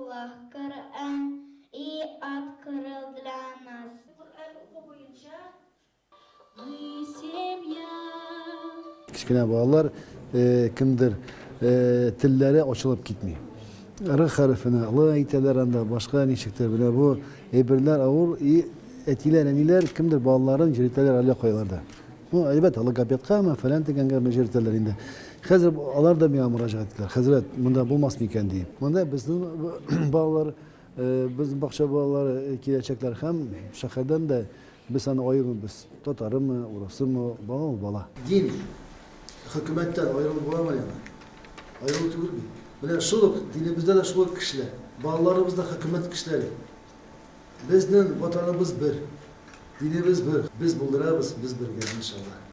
Аллаһ Коръән и открыл для нас. Коръән уку буенча Мы семья. Кечкенә балалар кемдер телләре ачылып китми. Р хәрефенә Л әйтәләр анда, башка ничектер. Менә бу әйберләр авыр и әтиләр, әниләр кемдер балаларын йөритәләр әллә кайларда. Ну, әлбәттә, логопедкамы, фәлән дигәнгәме йөртәләр инде. Хәзер алар да миңа мөрәҗәгать иттеләр. Хәзрәт, монда булмас микән диеп. Монда безнең балалар, безнең бакча балалары киләчәкләр һәм шәһәрдән дә без аны аермыйбыз. Татарымы, урысымы, бала ул бала. Дин хөкүмәттән аерылып буламы аны? Аерылу түгел бит. Менә шул ук динебездә дә шул ук кешеләр. Балаларыбыз да хөкүмәт кешеләре. Безнең Ватаныбыз бер, динебез бер. Без булдырабыз, без бергә, иншалла.